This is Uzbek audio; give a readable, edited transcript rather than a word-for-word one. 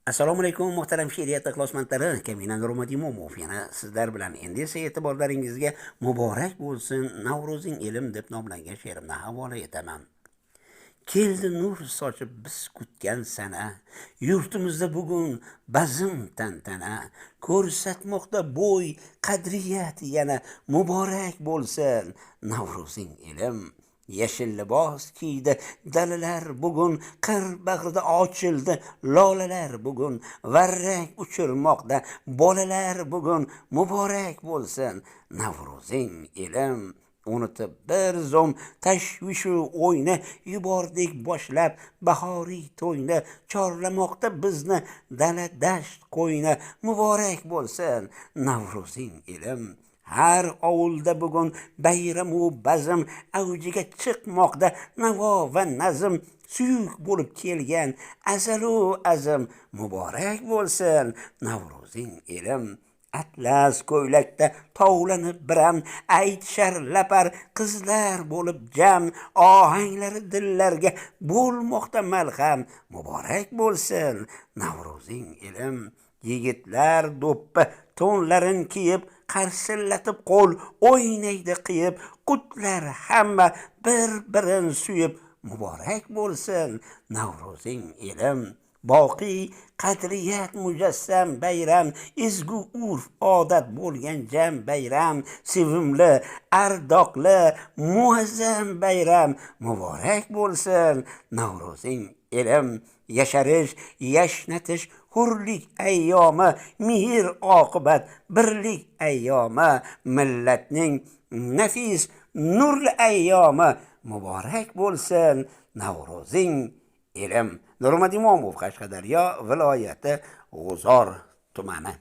Assalomu alaykum, muhtaram she'riyat ixlosmandlari. Kamina Nurmat Imomov yana sizlar bilan. Endi esa e'tiborlaringizga "Muborak bo'lsin Navro'zing, elim" deb nomlangan she'rimni havola etaman. Keldi nur sochib biz kutgan sana, yurtimizda bugun bazm tantana, ko'rsatmoqda bo'y qadriyat yana. Muborak bo'lsin Navro'zing, elim. Yashil libos kiydi dalalar bugun, qir bag'rida ochildi lolalar bugun, varrak uchirmoqda bolalar bugun. Muborak bo'lsin Navro'zing, elim. Unutib bir zum tashvishu o'yni, yubordik boshlab bahoriy to'yni, chorlamoqda bizni dala dasht qo'yni. Muborak bo'lsin Navro'zing, elim. Har ovulda bugun bayramu bazm, avjiga chiqmoqda navo va nazm, suyuk bo'lib kelgan azalu azm. Muborak bo'lsin Navro'zing, elim. Atlas ko'ylakda tovlanib biram, aytishar lapar qizlar bo'lib jam, ohanglari dillarga bo'lmoqda malham. Muborak bo'lsin Navro'zing, elim. Yigitlar do'ppi to'nlarin kiyib, qarsillatib qo'l o'ynaydi qiyib, qutlar hamma bir birin suyib. Muborak bo'lsin Navro'zing, elim. Boqiy qadriyat mujassam bayram, ezgu urf odat bo'lgan jam bayram, sevimli, ardoqli, muazzam bayram. Muborak bo'lsin Navro'zing, elim. Yasharish, yashnatish, hurlik ayyomi, mehr oqibat, birlik ayyomi, millatning nafis nurli ayyomi. Muborak bo'lsin Navro'zing, elim. Nurmat Imomov, Qashqadaryo viloyati, G'uzor tumani.